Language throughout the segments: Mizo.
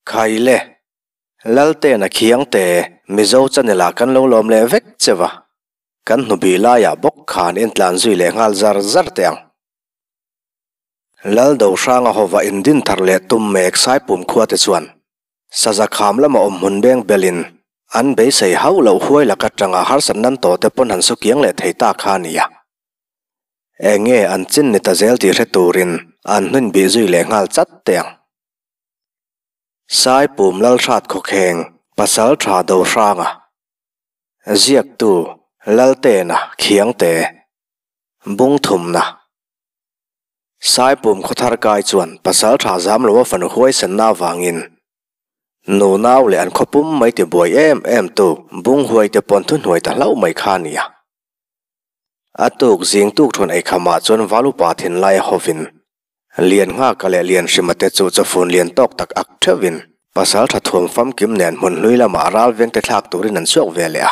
Khaile, Laltena Khiangte, Mizo channel ah kan lo lawm leh vek che va, kan hnubih laiah bawk khan intlan zui leh nghal zar zar teh ang. Lal Dohranga hova indin thar leh tum mek Saipum khua te chuan Saza kham lama awm hmun beng belin an beisei hauh loh huai lak atanga harsat nan tawh te pawn han su kiang leh thei ta kha a nia. Eng nge an chin ni ta zel tih hre turin an hnuin bih zui leh nghal chat teh ang. Saipum Lalhrat Khawkheng Pasal Tha Dohranga Ziaktu Laltena Khiangte Bungthumna Saipum khawthar kai chuan pasal tha zam lo a fanu huaisenna avangin nunau leh an khawpum mai ti buai em em tu Bunghuai te pawn thuhnuai ta hlauh mai kha a ni a. A tuk zing tuk thun eikhamah chuan Valupa thinlai a hovin Lianngaka leh Lianhrima te chu chawfun lian tawk tak ak theuhin pasal tha thuam famkim nen hmun hlui lamah ral vengte thlak turin an chhuak ve leh a.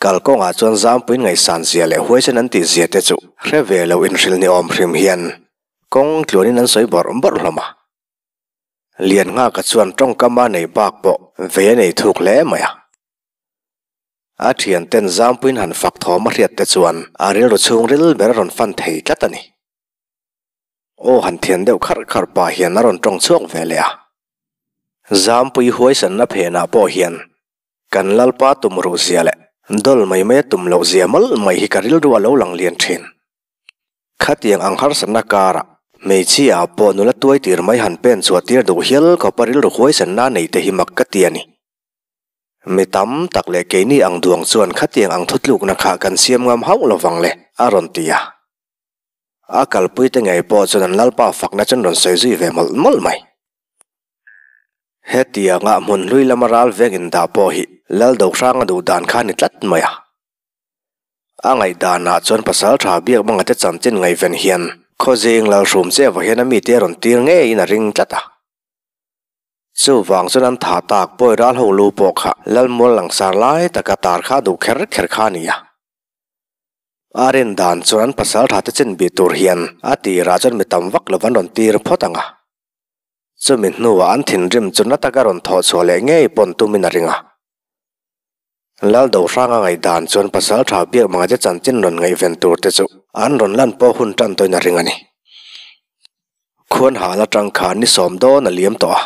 Kalkawngah chuan Zampuiin ngaihsan zia leh huaisen an tih zia te chu hre ve lo inhrilh ni awm hrim hian kawng tluanin an sawi bawrh bawrh hlawm a. Lianngaka chuan tawngkama nei bak pawh vei a nei thuk hle mai a. A thianten Zampuiin han fak thawm a hriat te chuan a rilru chhungril ber a rawn fan thei tlat a ni. Aw han thian deuh kharh kharh pah hian a rawn tawng chhuak ve leh a. Zampui huaisanna phenah pawh hian Kan Lalpa tum ruh zia leh dawl mai mai a tum loh zia mawlh mai hi ka rilru a lo lang lian thin. Khatiang ang harsatna karah hmeichhia ah pawh nula tuai tir mai han pen chhuah tir duh hial khawpa rilru huaisanna nei te hi mak ka ti a ni. Mi tam tak leh keini ang duang chuan khatiang ang thutlukna kha kan siam ngam hauh lovang le, a rawn ti a. A kalpui te ngei pawh chuan an Lalpa fakna chuan rawn sawi zui ve mawlh mawlh mai. Hetianga hmun hlui lama ral veng indah pawh hi Lal Dohranga duh dan kha a ni tlat mai a. A ngaihdanah chuan pasal tha biak hmanga te chanchin ngaihven hian Khawzing Lalhrum che avah hian a mite a rawn tir ngeiin a ring tlat a. Chuvang chuan an tha tak pawi ral ho lu pawh kha Lalmual langsar lai taka tar kha a duh kher kher kha a ni a. A rin dan chuan an pasal tha te chin bih tur hian a tirah chuan mi tam vak lo an rawn tir phawt ang a. Chumi hnuah an thinrim chu na taka rawn thawh chhuah leh ngei pawn tumin a ring a. Lal Dohranga ngaihdan chuan pasal tha biak mangate chanchin rawn ngaihven tur te chu an rawn lan pawh hun tan tawhin a ring a ni. Khuan hal atang khan ni sawm dawn a liam tawh a.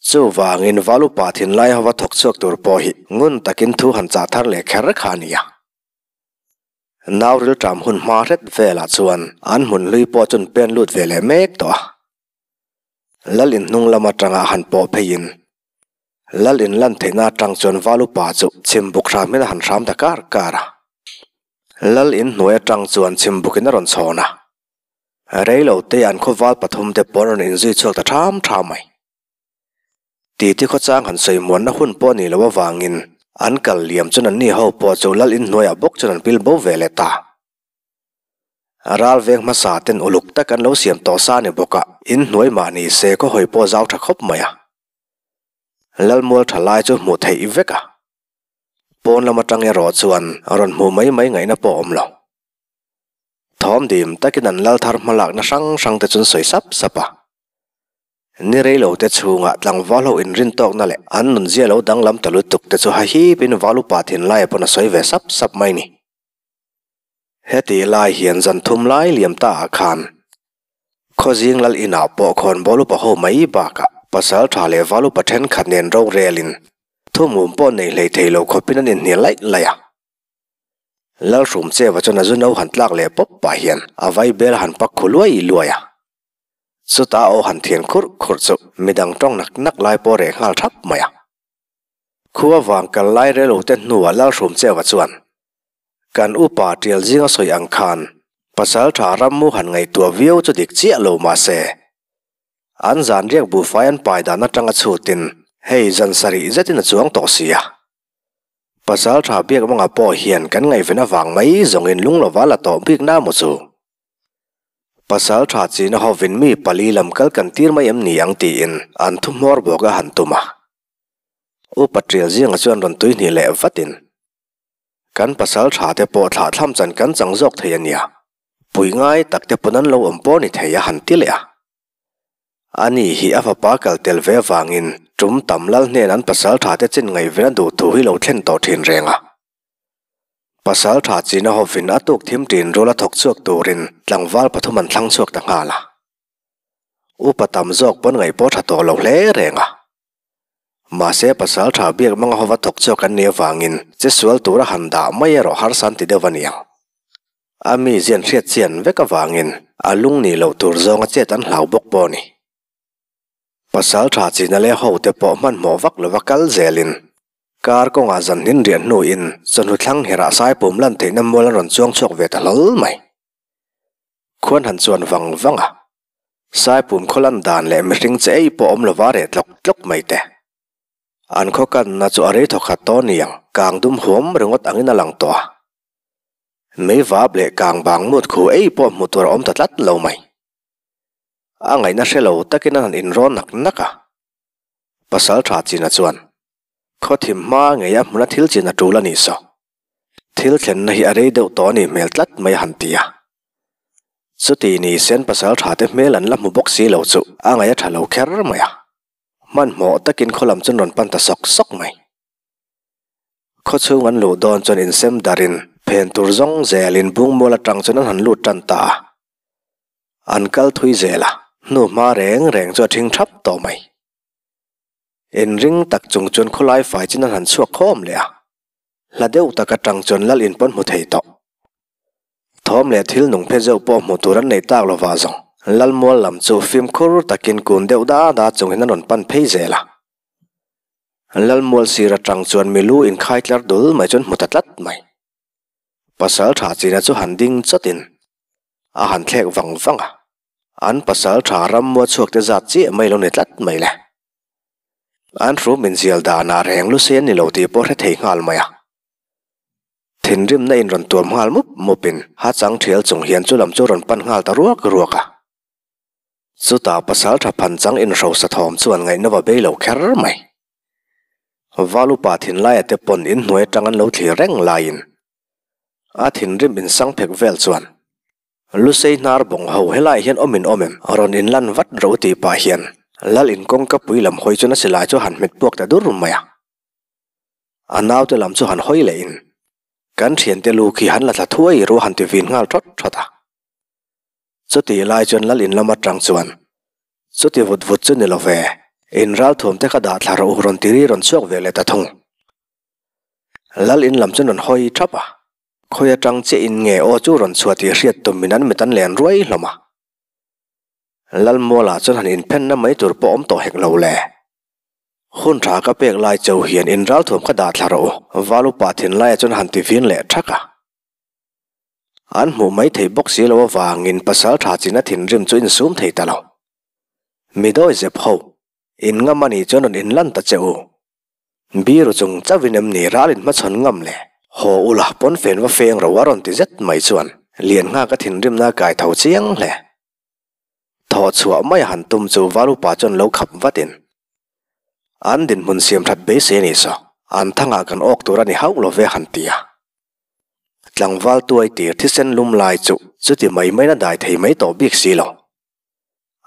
Chuvangin Valupa thinlai hova thawk chhuak tur pawh hi ngun takin thu han chah thar leh kher kha a ni a. Nau rilṭam hun hma hret velah chuan an hmun hlui pawh chun pen lut ve leh mek tawh a. Lal in hnung lam atanga han pawh pheiin Lal in lan theihna atang chuan Val upa chu chhimbuk hramin a han hram ta kar kar a. Lal in hnuai atang chuan chhimbukin a rawn chhawn a. Reilo te an khaw val pathum te pawh an rawn inzui chhuak ta tham tham mai. Titi khawchang han sawi muanna hun pawh ni lo avangin an kal liam chuan anni ho pawh chu Lal in hnuaiah bawk chuan an pil bo ve leh ta. Ral veng hmasa ten uluk tak an lo siam tawh sa ni bawk a, in hnuai mah ni se khaw hawi pawh zau tha khawp mai a. Lalmual tha lai chu hmuh theih vek a. Pawn lam atang erawh chuan rawn hmuh mai mai ngaihna pawh awm lo. Thawm dim takin an lal thar hmalakna hrang hrang te chuan sawi sap sap a. Ni reilo te chhungah tlangval ho inrintawkna leh an nunzia lo danglam ta lutuk te chu hahipin val upa thinlaia pawn a sawi ve sap sap mai ni. Heti lai hian zan thum lai liam ta ah khan Khawzing lal inah pawh khawnbawl upa ho mai bakah pasal tha leh val upa thenkhat nen rorelin thumum pawh nei hlei thei lo khawpin an inhnial laih laih a. Lalhrum Cheva chuan a zu no han tlak leh pawp pah hian a vai bel han pak khu luai luai a. Chutah aw han thian khurh khurh chu midang tawng nak nak lai pawh reh nghal thap mai a. Khua vang kal lai relo te hnuah Lalhrum Cheva chuan Kan upa tial zinga sawi ang khan pasal tha rammu han ngaihtuah viau chu dik chiah lo mah se, an zan riak buhfai an pai dan atanga chhutin hei zan sarih zetin a chuang tawh si a. Pasal tha biak manga pawh hian kan ngaihven avang mai zawngin lung lova la tawh bik na maw chu. Pasal tha china hovin mi pali lam kal kan tir mai em ni ang tiin an thu hmawr bawk a han tum a. Upa tial zinga chuan rawn tuihnih leh vatin. Kan pasal tha te pawh thlah thlam chan kan chang zawk thei a nia. Pui ngai tak te pawn an lo awm pawh ni thei a han ti leh a. Ani hi a fapa kal tel ve avangin tum tam lal hnen an pasal tha te chin ngaihven a duh thu hi lo thlen tawh thin reng a. Pasal tha china hovin a tuk thim tin rul a thawk chhuak turin tlangval pathum an thlang chhuak ta nghal a. Upa tam zawk pawn ngaih pawh tha tawh lo hle reng a. Mahse pasal tha biak manga hova thawk chhuak an nih avangin che sual tura han dah mai erawh harsa an ti deuh a niang. A mi zian hriat chian vek avangin a lung nih loh tur zawnga chet an hlau bawk pawh a ni. Pasal tha china leh hote pawh hmanhmawh vak lova kal zelin kar kawngah zan hnin riah hnuin chawhnu thlang herah saipum lan theihna mual an rawn chuang chhuak ve ta hlawl mai. Khuan han chuan vang vang a, saipum khaw lan dan leh mihring che ei pawh awm lova reh tlawk tlawk mai te. An khaw kanna chu a rei thawkhat tawh niang, kang dum huam ringawt angin a lang tawh a. Mei vap leh kang bang mut khu ei pawh hmu tur a awm ta tlat lo mai. A ngaihna hre lo takin a han inrawn nak nak a. Pasal tha china chuan, Khaw thim hma ngei a hmuna thil chin a tul a nih saw. Thil thlenna hi a rei deuh tawh a nih hmel tlat mai a han ti a. Chuti ni sen pasal tha te hmel an la hmu bawk si lo chu a ngaih a tha lo kher mai a. Hmanhmawh takin khaw lam chuan rawn pan ta sawk sawk mai. Khawchhung an luh dawn chuan insem darin phen tur zawng zelin bungmual atang chuan an han lut tan ta a. An kal thui zel a, hnu hma reng reng chu a thing thap tawh mai. Inring tak chung chuan khawlai fai chin an han chhuak khawm leh a, hla deuh tak atang chuan lal in pawn hmu thei tawh. Thawm leh thil nung phe zeuh pawh hmuh tur an nei tak lova zawng lalmual lam chu fimkhur takin kun deuh da da chungin an rawn pan phei zel a. Lalmual sir atang chuan milu inkhai tlar dul mai chuan hmu ta tlat mai. Pasal tha china chu han ding chawtin a han thlek vang vang a, an pasal tha rammua chhuak te zat chiah mai lo ni tlat mai le. An hrum inzial danah reng lu se an ni lo tih pawh hre thei nghal mai a. Thinrimna in rawn tuam nghal mup mupin ha chang thial chung hian chu lam chu rawn pan nghal ta ruak ruak a. Chutah pasal tha phan chang inhrosa thawm chuan ngaihna va bei lo kher mai. Valupa thinlaia te pawn inhnuai atang an lo thlir reng laiin a thinrim insang phek vel chuan Lusei hnar bawng ho helaiah hian awm in awm em? Rawn inlan vat ro tih pah hian Lal in kawngka pui lam hawi chuan a silai chu a han hmet puak ta dur mai a. A naute lam chu han hawi leh in kan thiante lu khi han la thla thuai ru a han ti vin nghal thawt thawt a. Chutih lai chuan lal in lam atang chuan, Chuti vut vut chu ni lo ve, in ralthuam te kha dah thla rawh u rawn ti ri rawn chhuak ve leh ta thung. Lal in lam chuan rawn hawi thap a, khawi atang chiah in nge aw chu rawn chhuah tih hriat tum in an mit an len ruai hlawm a. Lal Muala chuan han inphenna mai tur pawh awm tawh hek lo le. Hun tha ka pek lai cho hian in ralthuam kha dah thla rawh u, Val upa thinlaiah chuan han ti vin leh thak a. An hmuh mai thei bawk si lo avangin pasal tha china thinrim chu insum thei ta lo. Mi dawi zep ho, in ngam a nih chuan rawn inlan ta che u. Biru chung chauhin em ni ral in hmachhawn ngam le? Haw ula pawnfen va feng ro a rawn ti zet mai chuan Lianngaka thinrimna a kai tho chiang hle. Thawh chhuah mai a han tum chu Val upa chuan lo khap vatin, An dinhmun siam that beisei a nih saw, an thangah kan awk tur a ni hauh lo ve han ti a. Tlangval tuai tir thisen lum lai chu chuti mai maiin a dai thei mai tawh bik si lo.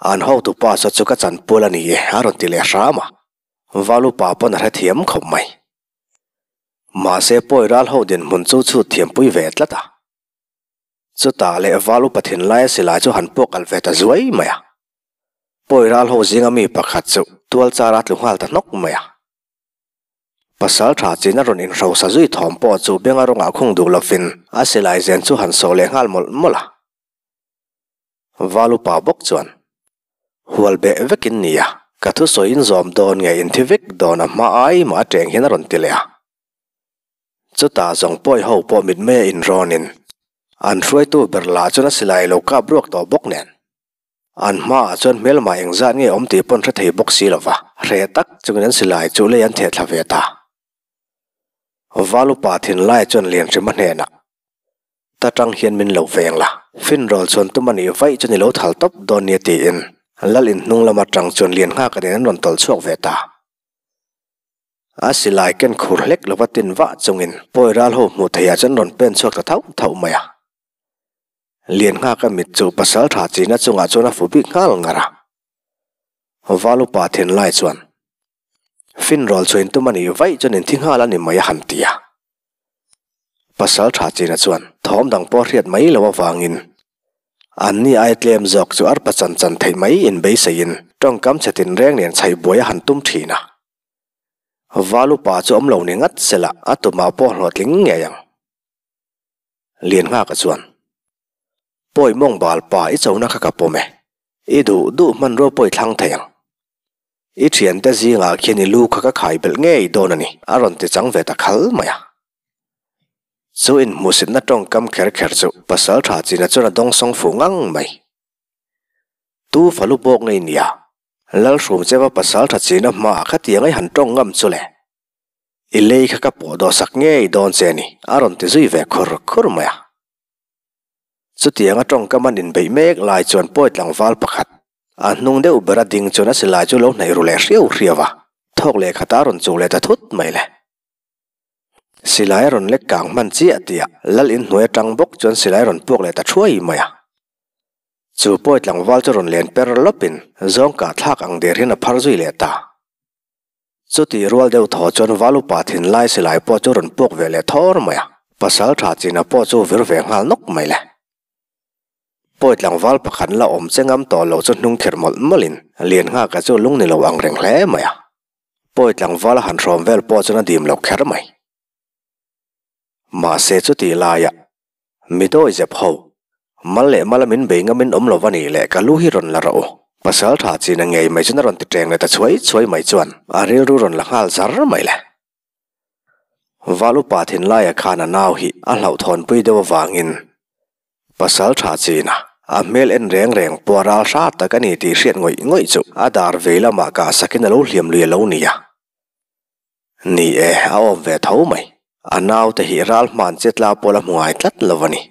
An hotu pa saw chu ka chanpual a ni e a rawn ti leh hram a, Val upa pawn a hrethiam khawp mai. Mahse pawi ral ho dinhmun chu chhut thiampui ve tlat a. Chutah leh Val upa thinlaia silai chu han puak alh ve ta zuai mai a. Pawi ral ho zinga mi pakhat chu tual char a tlu nghal ta hnawk mai a. Pasal tha chin a rawn inhrosa zui thawm pawh chu benga rawngah khung duh lovin a silai zen chu han sawh leh nghal mawlh mawlh a. Val upa bawk chuan, Hual beh vekin nia, ka thusawi inzawm dawn nge inthi vek dawn a hma ai mah ateng hian a rawn ti leh a. Chutah zawng pawi ho pawh mitmei a inrawnin an hruaitu ber lah chuan a silai lo kap ruak tawh bawk nen. An hmaah chuan hmelma engzat nge awm tih pawn hre thei bawk si lova, hreh tak chungin an silai chu lei an theh thla ve ta. Val upa thinlai chuan Lianhrima hnenah, Ta tang hian min lo veng la, finrawl chuan tum a nih vaih chu ni lo thal tawp dawn nia tiin Lal in hnung lam atang chuan Lianngaka nen an rawn tawlh chhuak ve ta. A silai ken khur hlek lova tin vah chungin pawi ral ho hmuh theihah chuan rawn pen chhuak ta thauh thauh mai a. Lianngaka mit chu pasal tha china chungah chuan a fu bik nghal ngar a. Val upa thinlai chuan, Finrawl chhuin tum a nih vaih chuan inthi nghal a ni mai a han ti a. Pasal tha china chuan thawm dang pawh hriat mai lo avangin an ni ai tlem zawk chu arpa chan chan theih mai inbeiseiin tawngkam chhe tinreng nen chhaih buai a han tum thin a. Val upa chu awm lo ni ngat sela a tumah pawh hlawhtling ngei ang. Lianngaka chuan, Pawi mawng bal pa i chona kha ka pawm e, i duh duh hmanrua pawh i thlang thei ang. I thiante zingah khian i lu kha ka khai belh ngei dawn a ni, a rawn ti chang ve ta khal mai a. Chu inhmuhsitna tawngkam kher kher chu pasal tha china chuan a dawngsawng fuh ngang mai. Tu falu bawk ngei nia, Lalhrumcheva pasal tha china hmaah khatiang i han tawng ngam chu le. I lei kha ka pawh dawh sak ngei dawn che a ni, a rawn ti zui ve khur khur mai a. Chutianga tawngkam an inbeih mek lai chuan pawi tlangval pakhat, a hnung deuh bera ding chuan a silai chu lo hnaih ru leh hriau hriau a, thawk leh khat a rawn chuh leh ta thut mai le. Silai a rawn lek kang hman chiah tih ah lal inhnuai atang bawk chuan silai a rawn puak leh ta thuai mai a. Chu pawi tlangval chu rawn len per lawpin zawng kah thlak ang der hian a phar zui leh ta. Chutih rual deuh thaw chuan val upa thinlai silai pawh chu rawn puak ve leh thawr mai a, pasal tha china pawh chu vir ve nghal nawk mai le. Pawi tlangval pakhat la awm che ngam tawh lo chu hnung kher mawlh mawlhin Lianngaka chu lung ni lo ang reng hle mai a. Pawi tlangval a han hrawm vel pawh chuan a dim lo kher mai. Mahse chutih laiah Mi dawi zep ho. Mal leh mala min bei ngamin awm lo va nih leh ka lu hi rawn la rawh u. Pasal tha chin a ngei mai chuan a rawn ti teng leh ta chhuai chhuai mai chuan a rilru rawn la nghal zar mai le. Val upa thinlaia khan a nau hi a hlauhthawnpui deuh avangin pasal tha chin a a hmel en reng reng pawh a ral hra tak a ni tih hriat ngawih ngawih chu a dar vei lamah kah sakin a lo hliam lui a lo ni a. Ni e, a awm ve tho mai. A naute hi ral hman che tla pawl a hmu ngai tlat lo a ni.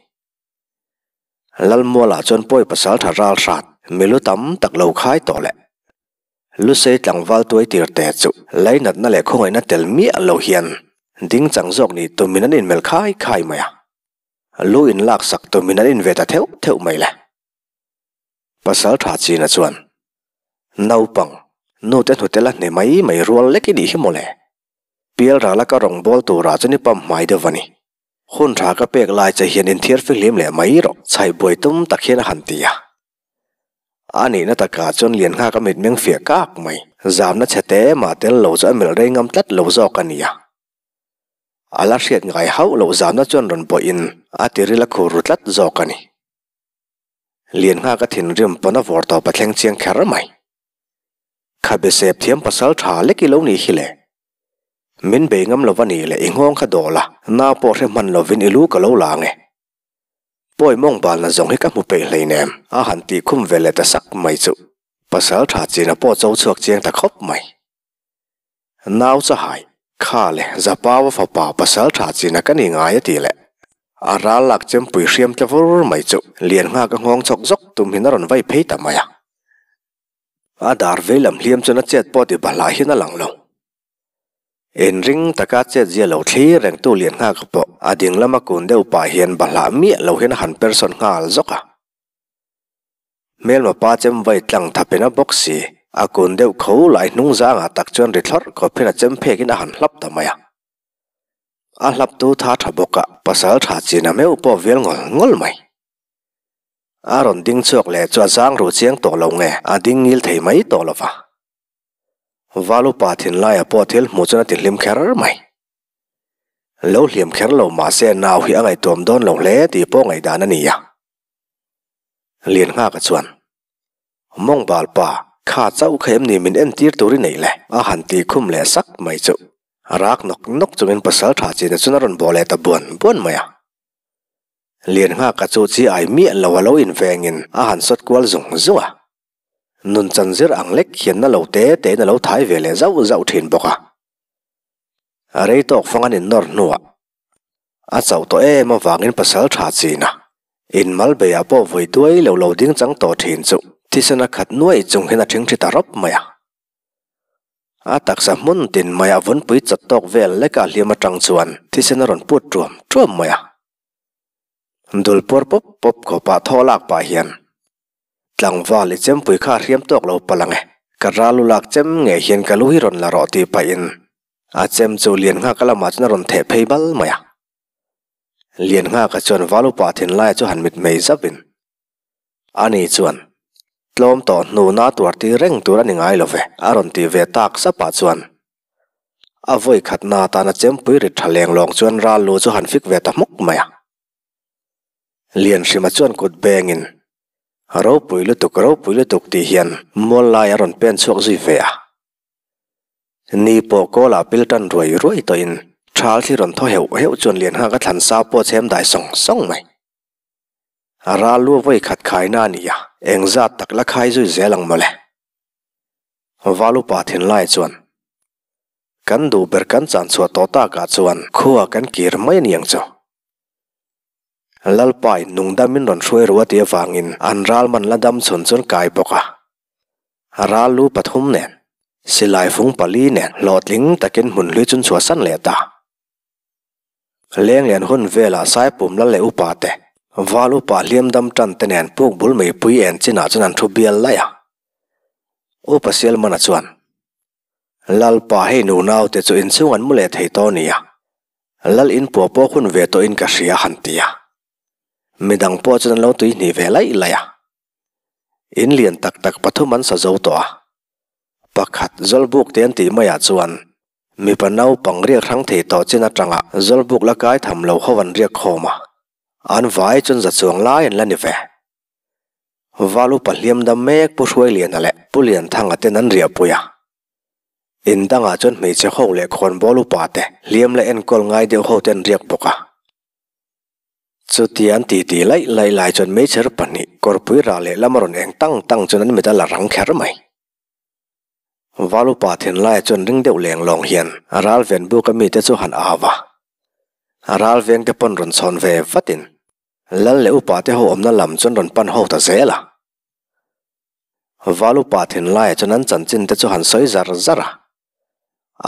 Lalmualah chuan pawi pasal tha ral hrat, milu tam tak lo khai tawh leh. Lusei tlangval tuai tir te chu lainatna leh khawngaihna tel miah lo hian ding chang zawk nih tumin an inmelh khai khai mai a. Lu inlaksak tumin an inve ta theuh theuh mai le. Pasal tha china chuan, Naupang, nute hnute la hne mai mai rual lek i nih hi mawle. Pial rala ka rawn bawl turah chuan i pam hmai deuh a ni. Hun tha ka pek lai che hian inthiar fihlim leh mai rawh, chhaih buai tum tak hian a han ti a. A nihna takah chuan Lianghak a mitmeng fiah kak mai, zamna chhe te mah tel lo chu a melh rei ngam tlat lo zawk a ni a. A la hriat ngai hauh loh zamna chuan rawn bawhin a tiril a khur ru tlat zawk a ni. Lianghak a thinrim pawn a vawr tawp a thleng chiang kher mai. Khabe sep thiam pasal tha lek i lo nih hi le. Min bei ngam lova nih leh i nghawng kha dawl a, nau pawh hre hman lovin i lu ka lo la ang e. Pawi mawng balna zawng hi ka hmu peih hleinem a han tih khum ve leh ta sak mai chu pasal tha china pawh cho chhuak chiang ta khawp mai. Nau chahai, kha le Zapaua fapa pasal tha china ka ni ngai a ti leh. A ral lak chempui hriam tle vur mai chu Lianngha ka nghawng chawk zawk tum hin a rawn vai phei ta mai a. A dar vei lam hliam chuan a chet pawh ti bahlah hian a lang lo. Inring taka chet zia lo thlir rengtu Lianngha ka pawh a ding lama kun deuh pah hian bahlah miah lo hian a han per sawn nghal zawk a. Hmelma pa chem vai tlang tha pen a bawk si, a kun deuh kho lai hnung zangah tak chuan ri thlawrh khawp hian a chem phek in a han hlap ta mai a. A hlap tu tha tha bawk a, pasal tha chin a meuh pawh vial ngawl ngawl mai. A rawn ding chhuak leh chu a zang ruh chiang tawh lo nge, a ding ngil thei mai tawh lo va. Val upa thinlaia pawh thil hmuh chuan a ti hlim kher mai. Lo hliam kher lo mahse nau hi a ngaihtuam dawn lo hle tih pawh ngaihdan a ni a. Lianngaka chuan, Mawng pa, kha chauh kha em ni min entir tur i neih le? a han tih khum leh sak mai chu. Rak nawk nawk chungin pasal tha china chuan a rawn bawh leh ta buan buan mai a. Lianngaka chu chi ai miah lo a lo invengin a han sawt kual zung zung a. Nun chan zir ang lek hian na lo te tein a lo thai ve leh zauh zauh thin bawk a. Rei tawk fang an innawr hnuah A chauh tawh em avangin pasal tha china inmal beiah pawh vawi duai lo lo ding chang tawh thin chu thisen a khat nuaih chung hian a thingthi ta rawp mai a. A taksa hmun tin maiah vunpui chawt tawk vel leka hliam atang chuan thisen a rawn put tuam tuam mai a. Dul puar pawp pawp khawpah thaw lak pah hian tlangval i chempui kha a hriam tawk lo palh ang e. Ka ral u lak chem ngei hian ka lu hi rawn la rawh tih pahin a chem chu Lianghaka lamah chuan a rawn theh phei bal mai a. Lianghaka chuan val upa thinlaia chu han mitmei zauhin ani chuan tlawm tawh hnu na tuar tir reng tur a ni ngai lo ve a rawn tih ve tak sapah chuan a vawi khatna atana chempui rit tha leng lawng chuan ral lu chu han fik ve ta hmuk mai a. Lianhrima chuan kut bengin Ropui lutuk, ropui lutuk tih hian mual lai a rawn pen chhuak zui ve a. Ni pawh kawlah pil tan ruai ruai tawhin thal thli rawn thaw heuh heuh chuan Lianghak a thlan sa pawh chhem dai sawng sawng mai. A ral lu vawi khat khaina a ni a, engzat tak la khai zui zel ang mawle. Valupa thinlai chuan kan duh ber kan chan chhuah tawh takah chuan khua kan kir mai a ni ang chu. Lalpa in nungdam in rawn hruai ru a tih avangin an ral man la dam chhun chuan kai bawk a. Ral lu pathum nen, silai fung pali nen hlawhtling takin hmun hlui chun chhuahsan leh ta. Leng lian hun velah Saipum lal leh upa te, val upa hliam dam tan te nen puk bul meipui en chinah chuan an thu bial laih a. Upa Sialmana chuan, Lalpa hei nunau te chu inchhung an mu leh thei tawh nia, Lal in pua pawh hun ve tawhin ka hria han ti a. Midang pawh chuan an lo tui hnih ve laih laih a. In lian tak tak pathum an sa zo tawh a. Pakhat Zawlbuk te an tih maiah chuan mipa naupang riak hrang thei tawh chin atanga Zawlbuk la kai tham lo ho an riak khawm a. An vai chuan za chuang lai an la ni ve. Val upa hliam dam mek Pu Hruailiana leh Pu Lianthanga ten an riahpui a. In dangah chuan hmeichhe ho leh khawnbawl upa te hliam la enkawl ngai deuh ho te an riak bawk a. Chutia an titi laih laih lai chuan meichher pahnih kawrpui rah leh lam a rawn eng tang tang chuan an mit a la rang kher mai. Val upa thinlaiah chuan ring deuh leng lawng hian a ral ven buk a mite chu han au a. A ral veng te pawn rawn chhawn ve vatin Lal leh upa te ho awmna lam chuan rawn pan ho ta zel a. Val upa thinlaiah chuan an chanchin te chu han sawi zar zar a.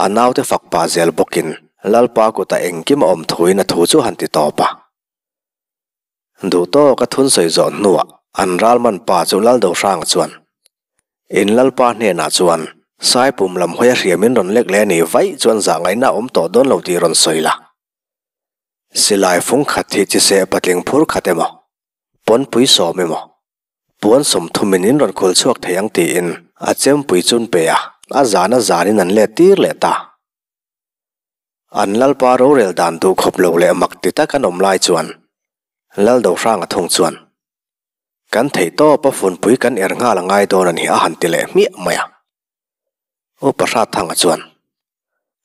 A naute fak pah zel bawkin Lalpa kutah engkim a awm thuin a thu chu han ti tawp a. Duh tawk a thun sawi zawh hnuah an ralman pa chu Laldo Hranga chuan In Lalpa hnenah chuan Saipum lam hawi a hriamin rawn lek leh a nih vaih chuan zah ngaihna a awm tawh dawn lo tih rawn sawi la. Silai fung khat hi chiseh patling phur khat emaw, pawnpui sawm emaw, Puan sawmthumin in rawn khul chhuak thei ang tiin a chempui chun pe a, a zan a zanin an let tir leh ta. An Lalpa rorel dan duh khawp lo leh mak ti tak an awm lai chuan Laldohranga thung chuan, Kan theih tawp a funpui kan er nghal a ngai dawn a ni a han ti leh hmiah mai a. Upa Hratthanga chuan,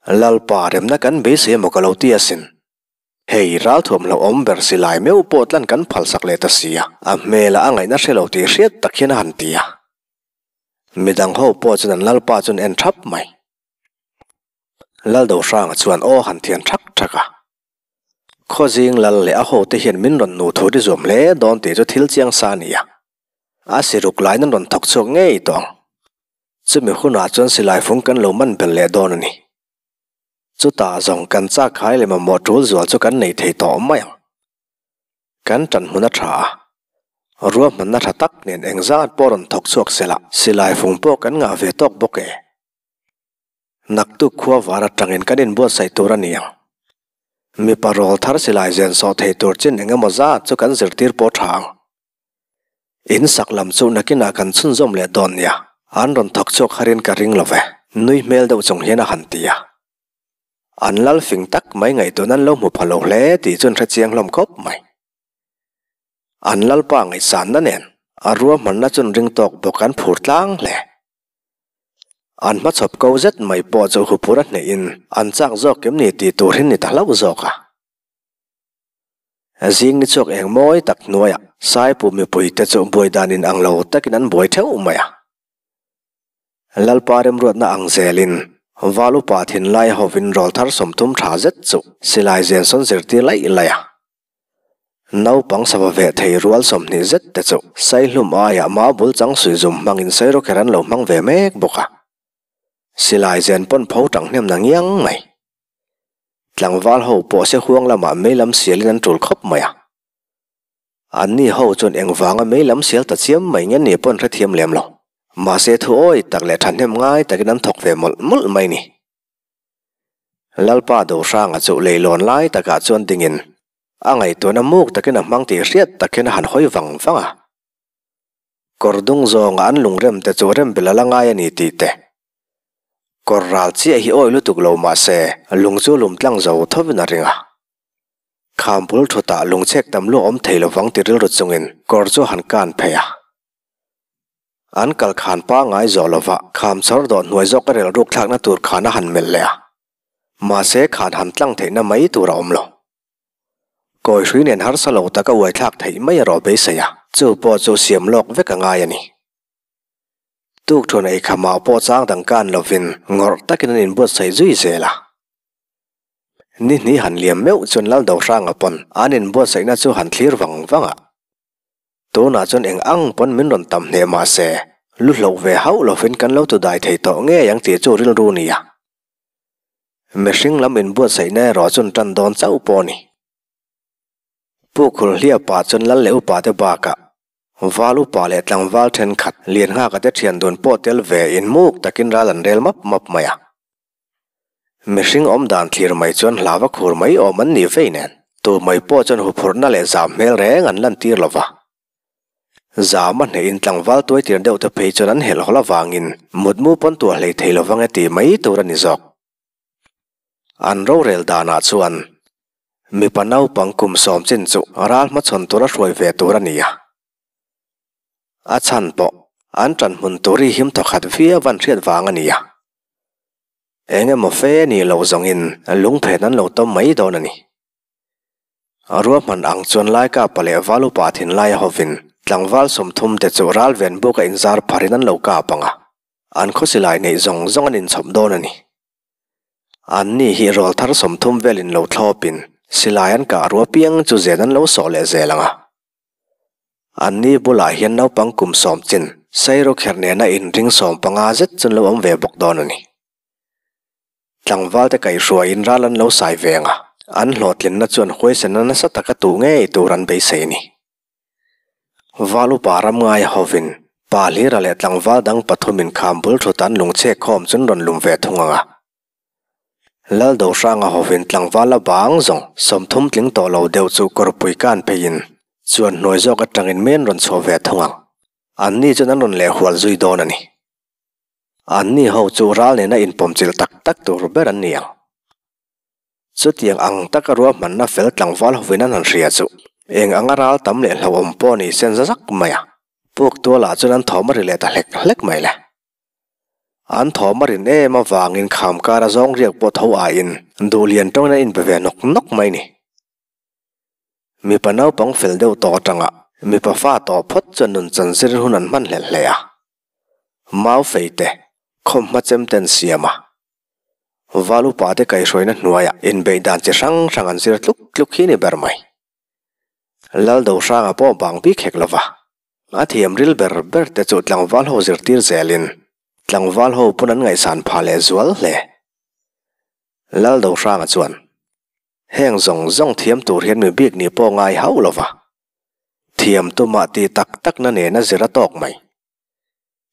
Lalpa remna kan beisei emaw ka lo ti asin. Hei, ralthuam hlauhawm ber silai meuh pawh tlan kan phalsak leh ta si a, a hmelah a ngaihna hre lo tih hriat tak hian a han ti a. Midang ho pawh chuan an lalpa chuan en thap mai. Laldohranga chuan aw han thian thak thak a. Khawzing lal leh a hote hian min rawn nu thu ri zuam hle dawn tih chu thil chiang sa a ni a. A siruk laiin an rawn thawk chhuak ngei tawh ang. Chumi hunah chuan silai fung kan lo man belh leh dawn a ni. Chutah zawng kan chak khai leh mamawh tul zual chu kan nei thei tawh mai ang. Kan tan hmun a tha a, ruahmanna tha tak nen engzat pawh rawn thawk chhuak sela silai fung pawh kan ngah ve tawk bawk e. Naktuk khua var atangin kan inbuatsaih tur a ni ang. Mipa rawl thar silai zen sawh thei tur chin eng emaw zat chu kan zirtir pawh tha ang. In sak lam chu nakinah kan chhunzawm leh dawn nia, an rawn thawk chhuak harin ka ring lo ve, nui hmel deuh chung hian a han ti a. An lal fing tak mai ngaihtuahna an lo hmu pha lo hle tih chu an hre chiang hlawm khawp mai. An lalpa ngaihsanna nen a ruahmanna chu an ring tawk bawk an phur tlang hle. An hmachhawp ko zet mai pawh chu huphur a hnehin an chak zawk em ni tih tur hi ni ta hlauh zawk a. Zing ni chhuak eng mawi tak hnuaiah Saipu mipuite chu buai dan in ang lo takin an buai theuh mai a. Lalpa remruatna ang zelin Val upa thinlai hovin rawl thar 30 tha zet chu silai zen sawn zirtir laih laih a. Naupang sava veh thei rual 20 zet te chu Saihlum aiah mau bul chang suizum hmangin Sairawkher an lo hmang ve mek bawk a. Silai zen pawn pho tang hnem na ngiang mai. Tlangval ho pawh se huang lamah mei lam sialin an tul khawp mai a. Anni ho chuan engvanga mei lam sial ta chiam mai nge ni pawh an hrethiam lem lo. Mahse thu awi tak leh thahnem ngai takin an thawk ve mawlh mawlh mai ni. Lalpa Dohranga chu leilawn lai takah chuan dingin a ngaihtuahna muk takin a hmang tih hriat tak hian a han hawi vang vang a. Kawr dung zawnga an lungrem te chu rem bel a la ngai a ni tih te. Kawr ral chiah hi awi lutuk lo mah se lung chu lum tlang zo thovin a ring a. Kham bul thutah lungchhek tam lu awm thei lovang ti rilru chungin kawr chu a han kan phei a. An kal khan pangngai zawh lova kham chawr dawh hnuai zawk a rel ruk thlakna tur khan a han melh leh a. Mahse khan han tlang theihna mai tur a awm lo. Kawi hrui nen harsa lo taka uai thlak theih mai erawh beisei a, chu pawh chu siam lawk vek a ngai a ni. Tukthuan ei khamah pawh chang dang kan lovin ngawrh takin an inbuatsaih zui zel a. Ni hnih han liam meuh chuan Lal Dohranga pawn an inbuatsaihna chu han thlir vang vang a. Tunah chuan eng ang pawn min rawn tam hneh mah se, lu hloh ve hauh lovin kan lo tu dai thei tawh ngei ang tih chu rilru nia. Mihring lam inbuatsaihna erawh chuan tan dawn chauh pawh a ni. Pu Khulhliapa chuan lal leh upa te bakah val upa leh tlangval thenkhat lian nghaka te thian dun pawh tel ve in muk takin ral an rel map map mai a. Mihring awm dan thlir mai chuan hlava khur mai awm an nih vei nen tu mai pawh chuan huphurhna leh zam hmel reng an lantir lo va. Zam a hnehin tlangval tuaitir deuh te phei chuan an helh hawl avangin mutmu pawn tuah hlei thei lovang e tih mai tur a ni zawk. An rorel danah chuan mipa naupang kum sawm chin chu ral hmachhawn tura hruai ve tur a ni a. A chhan pawh an ṭanhmun tur hi him thawkhat viau an hriat vang a ni a. Eng emaw fe nih loh zawngin lungphen an lo tawm mai dawn a ni. Ruahman ang chuan Laikapa leh Valupa thinlaia hovin tlangval 30 te chu ralven buka inzar pharin an lo kap ang a, an khawsilai neih zawng zawng an inchhawp dawn a ni. Anni hi rawlthar 30 velin lo thlawpin silai an kah rua piang chu zen an lo sawh leh zel ang a. Anni bulah hian naupang kum sawm chin Sairawkherh nena inring 15 zet chu an lo awm ve bawk dawn a ni. Tlangvalte kaihhruaiin ral an lo sai ve ang a, an hlawhtlinna chuan huaisenna nasa taka tuh ngei tur an beisei a ni. Val upa ram ngaia hovin pa hlira leh tlangval dang pathumin kham bul thut an lungchhek khawm chu an rawn lum ve thung ang a. Lal Dohranga hovin tlangval a bang zawng 30 tling tawh lo deuh chu kawrpui kan pheiin chuan hnuai zawk atangin men rawn chhuah ve thung ang. Anni chuan an rawn lehhual zui dawn a ni. Anni ho chu ral nena inpawmchilh tak tak tur ber an ni ang. Chutiang ang taka ruahmanna fel tlangval hovin an han hria chu eng anga ral tam leh hlauhawm pawh ni sen za zak mai a. Puk tualah chuan an thawm a ri leh ta hlek hlek mai le. An thawm a rin em avangin kham kara zawng riak pawh tho aiin duhlian tawngin an inpe ve nawk nawk mai ni. Mipa naupang fel deuh tawh atanga mipa fa tawh phawt chuan nun chan zir hun an hman hlelh hle a. Mau fei te, khawmhma chem ten siam a. Val upa te kaihhruaina hnuaiah inbeih dan chi hrang hrang an zir tluk tluk hi ni ber mai. Lal Dohranga pawh bang bik hek lova, a thiam ril ber ber te chu tlangval ho zirtir zelin tlangval ho pawn an ngaihsan phah leh zual hle. Lal Dohranga chuan. Heng zawng zawng thiam tur hian mi bik nih pawh ngai hauh lo va. Thiam tumah tih tak takna nena zir a tawk mai.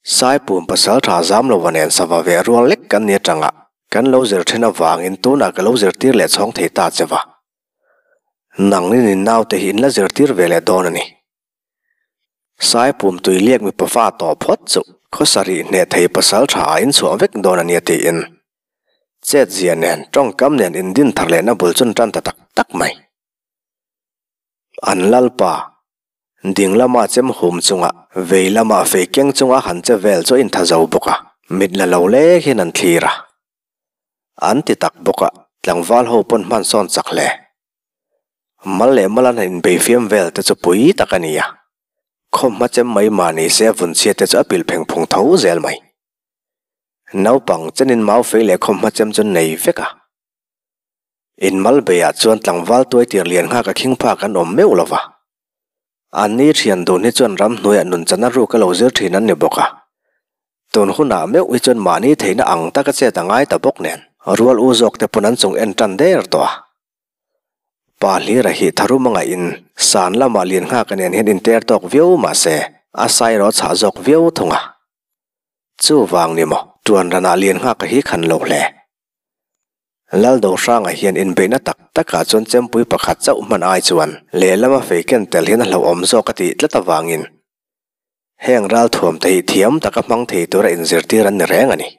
Saipum pasal tha zam lova nen sava ve rual lek kan ni atanga kan lo zir then avangin tunah ka lo zirtir leh chhawng thei ta che va. Nangni nin naute hi in la zirtir ve leh dawn a ni. Saipum tui liak mipa fa tawh phawt chu khaw sarih hneh thei pasal tha ah in chhuah vek dawn a nia tiin chet zia nen tawngkam nen indin thar lehna bul chun tan ta tak tak mai. An lalpa ding lama chem hum chunga vei lama fei keng chunga han che vel chu a intha zo bawk a, mit la lo lek hian an thlir a. An ti tak bawk a, tlangval ho pawn hman sawn chak hle. Mal leh mal an han inbei fiam vel te chu pui tak a ni a, khawmhma chem mai mah ni se vunchhia te chu a pilh pheng phung tho zel mai. Naupang chenin mau fei leh khawmhma chem chu nei vek a. Inmal beiah chuan tlangval tuai tir lian nghak a khing phak an awm meuh lo va. Anni thian dun hi chuan ramhnuaiah nunchana ruk a lo zir thin an ni bawk a. Tun hunah meuh hi chuan mahni theihna ang taka chet a ngai ta bawk nen rual u zawk te pawn an chung en tan der tawh a. Pa hlira hi tharum a ngaihin san lamah lian nghak nen hian inter tawk viau mahse a sai erawh a chhah zawk viau thung a. Chuvang ni maw, tuan ranah lian nghak a hi khan lo hle. Laldohranga hian inbeihna tak takah chuan chempui pakhat chauh hman ai chuan lehlama fei ken tel hian a hlauhawm zawk a tih tlat avangin heng ralthuam te hi thiam taka hmang thei tura inzirtir an ni reng a ni.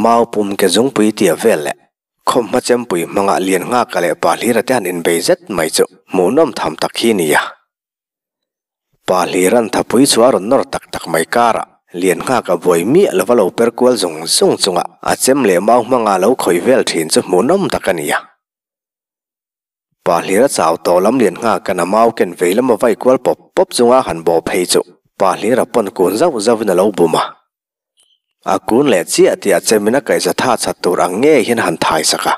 Mau pum ke zungpui tia vel leh khawmhma chempui hmanga lian nghaka leh pa hlira te han inbei zet mai chu hmuhnawm tham tak hi nia. Pa hliran thapui chu a rawn nawr tak tak mai karah lian nghak a buai miah lova lo per kual zung zung chunga a chem leh mau hmanga lo khawih vel thin chu hmuhnawm tak a ni a. Pa hlira chau tawh lam lian nghakan a mau ken vei lama vai kual pawp pawp chunga han bawh phei chu pa hlira pawn kun zauh zauhin a lo bum a. A kun leh chiah tih a chemin a kaihza tha chat tur ang ngei hian a han thai sak a.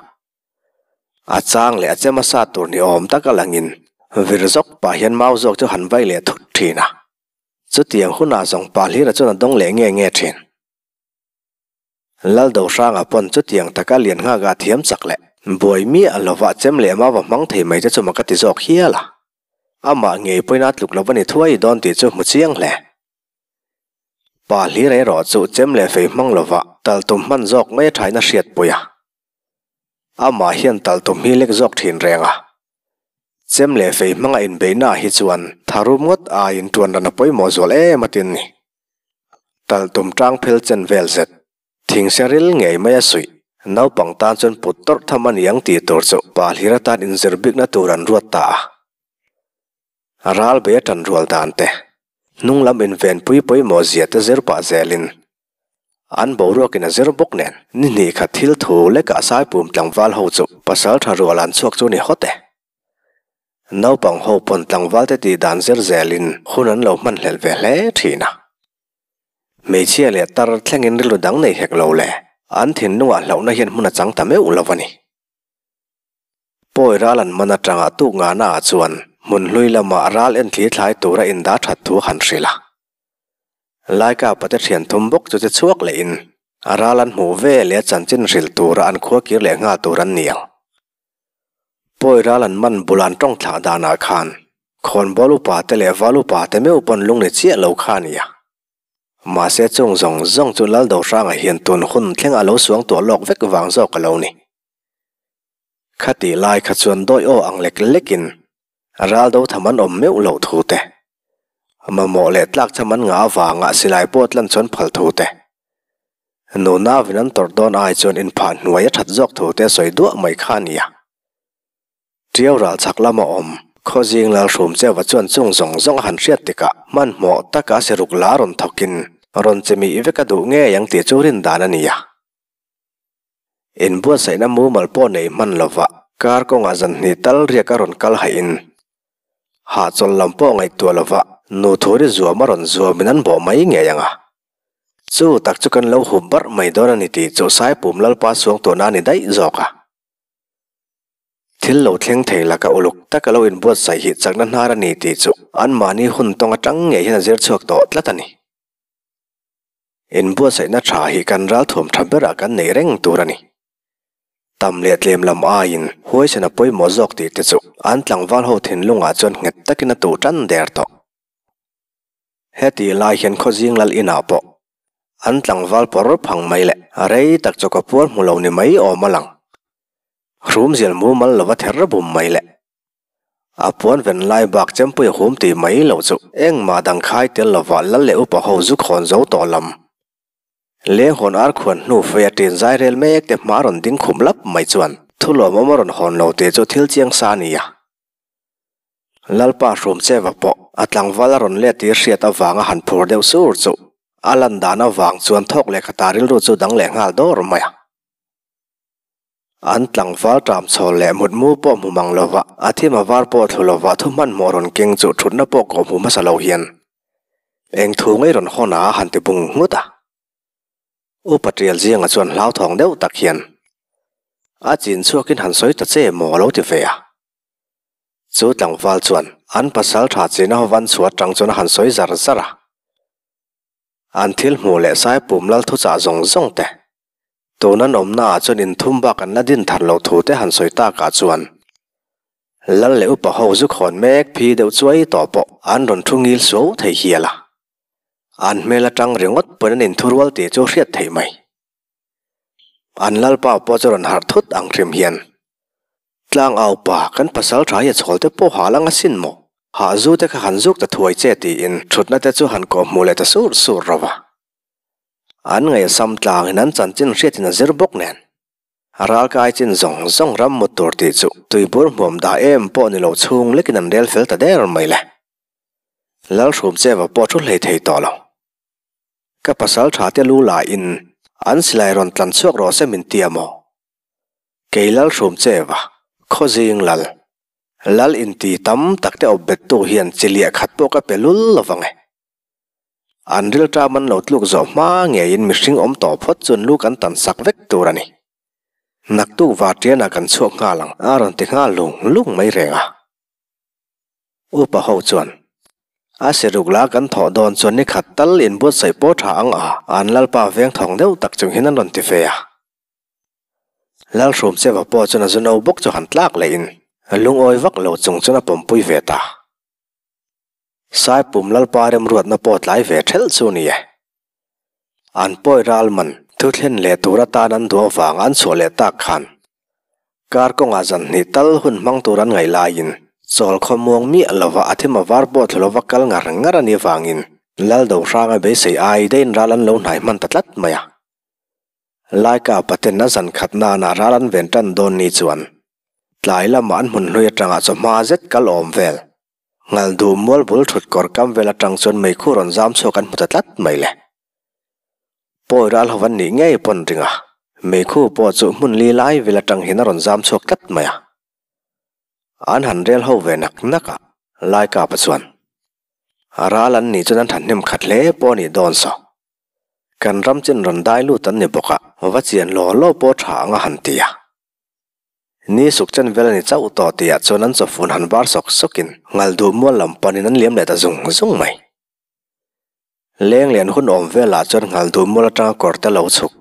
A chang leh a chem a sat tur ni awm tak a langin vir zawk pah hian mau zawk chu han vai leh thut thin a. Chutiang hunah zawng pa hlira chuan a dawng leh nge nge thin. Laldohranga pawn chutiang taka lian nghak a thiam chak leh buai miah lova chem leh mau va hmang thei mai te chu mak a ti zawk hial a. Amah ngei pawhin a tluk lo va ni thuai dawn tih chu hmu chiang hle. Pa hlira erawh chu chem leh fei hmang lova tal tum hman zawk mai a thaina hriatpui a. Amah hian tal tum hi lek zawk thin reng a. Chem leh fei hmanga inbeihnaah hi chuan tharum ngawt aiin tuan ran a pawimawh zual em a tin ni. Tal tum tang phel chen vel zet, thingse ril ngei mai a suih, naupang tan chuan put tawrh tham a ni ang tih tur chu pa hlir atan inzir bikna tur an ruat ta a. Ral bei a tan rual dan te, hnung lam invenpui pawimawh zia te zir pah zelin An boruakin a zir bawk nen, ni hnih khat thil thu lekah Saipum tlangval ho chu pasal tha rual an chhuak chu ni hawt e. Naupang ho pawn tlangval te tih dan zir zelin hun an lo hman hlelh ve hle thin a. Hmeichhia leh tar thlengin rilru dang nei hek lo le, an thinlungah hlauhna hian hmun a chang ta meuh lo a ni. Pawi ral an man atanga tuk ngahna ah chuan hmun hlui lamah ral enthli thlai tura indah that thu han hrilh a. Laika pate thian thum bawk chu che chhuak lehin a ral an hmuh ve leh a chanchin hrilh tura an khua kir leh nghal tur an ni ang. Pawi ral an man bul an tawng thlah danah khan khawnbawl upa te leh val upa te meuh pawn lung ni chiah lo kha a ni a. Mahse chung zawng zawng chu Laldohranga hian tun hun thleng a lo suang tuah lawk vek vang zawk a lo ni. Khatih lai kha chuan dawi aw ang lek lekin ral do tham an awm meuh loh thu te, mamawh leh tlak cham an ngah avanga silai pawh tlan chuan phal thu te, nunavin an tawrh dawn ai chuan inphah hnuai a that zawk thu te a sawi duah mai kha a nia. Tiau ral chhak lama awm Khawzing Lalhrum Cheuva chuan chung zawng zawng a han hriat tikah hmanhmawh taka siruk la rawn thawkin rawn che mih vek a duh ngei ang tih chu rin dan a nia. Inbuatsaihna mumal pawh nei hman lova kar kawngah zan hnih tal riak a rawn kal haih in hahchawl lam pawh ngaihtuah lova nu thuri zuam a rawn zuamin an bawh mai ngei ang a. Chu tak chu kan lo hup barh mai dawn a ni tih chu Saipum Lalpa suang tawhna a ni daih zawk a. Thil lo thleng thei laka uluk taka lo inbuatsaih hi chakna hnar a ni tih chu anmahni hun tawng atang ngei hian a zir chhuak tawh tlat a ni. Inbuatsaihna tha hi kan ralthuam tha berah kan neih reng tur a ni. Tam leh tlem lam aiin huaisen a pawimawh zawk tih te chu an tlangval ho thinlungah chuan nghet takin a tuh tan der tawh. Hetih lai hian Khawzing lal inah pawh an tlangval pawr phang mai leh rei tak chaw ka puar hmu lo ni mai awm a lang. Hrumzial mumal lova ther bum mai leh A puan ven lai bak chempui a hum tih mai loh chu engmah dang khai tel lova lal leh upa ho zu khawn zo tawh lam. Leng hawn ar khuan hnu fei a ṭin zai rel mek te hma rawn ding khum lap mai chuan thu lawmawm a rawn hawn lo tih chu thil chiang sa a ni a. Lalpa hrum cheva pawh a tlangval a rawn let tir hriat avanga han phur deuh sur chu a lan dan avang chuan thawk leh khata rilru chu dang leh nghal dawr mai a. An tlangval ṭam chhawl leh mutmu pawh hmu mang lova, a thim a var pawh thlu lova thu hmanhmawh rawn keng chu ṭhutna pawh kawh hmu hmasa lo hian eng thu ngei rawn hawn a han ti bung nghut a. Upa Ṭial Zianga chuan hlauthawng deuh tak hian a chin chhuakin han sawi ta che maw a lo ti ve a. Chu tlangval chuan an pasal ṭha china ho van chhuah aṭang chuan a han sawi zar zar a. An thil hmuh leh Saipum lal thuchah zawng zawng te, tun an awmnaah chuan inthum bak an la din thar lo thu te han sawi takah chuan lal leh upa ho zu khawn mek phi deuh chuai tawh pawh an rawn thu ngil suau thei hial a. An hmel atang ringawt pawn an inthurual tih chu hriat theih mai. An lalpa pawh chu rawn harh thut ang hrim hian, Tlang au pa, kan pasal tha hi a chhawl te pawh hal ang asin maw? Hah zu te kha han zuk ta thuai che tiin thutna te chu han kawh hmuh leh ta sur sur ro va. An ngaihsam tlangin an chanchin hriatin a zir bawk nen. Ralkai chin zawng zawng ram mut tur tih chu tuibur hmuam dah em pawh ni lo chhung lekin an rel fel ta der mai le. Lalhrum Cheva pawh thu hlei thei tawh lo. Ka pasal tha te lu lahin an silai rawn tlan chhuak rawh se min ti a maw? Kei Lalhrum Cheva, Khawzing Lal, Lal inti tam tak te awp bettu hian chi liah khat pawh ka pe lul lo vang e. An rilṭam an lo tluk zawh hma ngeiin mihring awm tawh phawt chuan lu kan tan sak vek tur a ni. Naktuk varṭianah kan chhuak nghal ang a rawn ti nghal lung lung mai reng a. Upa ho chuan, A siruk la kan thawh dawn chuan ni khat tal inbuatsaih pawh ṭha ang a, an lalpa veng thawng deuh tak chung hian an rawn ti ve a. Lalhrum Cheva pawh chuan a zu no bawk chu han tlak lehin lungawi vak lo chung chuan a pawmpui ve ta. Saipum Lalpa remruatna pawh tlai ve ṭhelh chu ni e. An pawi ral man thu thlen leh tur atan an duh avang an chhuah leh tak khan kar kawngah zan hnih tal hun hmang tur an ngaih laiin chawl khawmuang miah lova a thim a var pawh thlu lova kal ngar ngar a nih avangin Lal Dohranga beisei ai daiin ral an lo hnai hman ta tlat mai a. Laika paten a zan khat nana ral an ven tan dawn ni chuan tlai lamah an hmun hlui atanga chawhma zet kal awm vel Ngal duh mual bul thut kawr kam vel atang chuan meikhu rawn zam chhuak an hmu ta tlat mai le. Pawi ral ho an nih ngei pawn ring a, meikhu pawh chu hmun li lai vel atang hian a rawn zam chhuak tlat mai a. An han rel ho ve nak nak a, Laikapa chuan, A ral an nih chuan an thahnem khat hle pawh a nih dawn saw. Kan ram chin rawn dai lut an ni bawk a, va chian law law pawh tha ang a han ti a. Ni suk chen vel a ni chauh tawh tihah chuan an chawfun han var sawk sawkin ngal duh mual lam panin an liam leh ta zung zung mai. Leng lian hun awm velah chuan ngal duh mual atanga kawr te lo chhuk.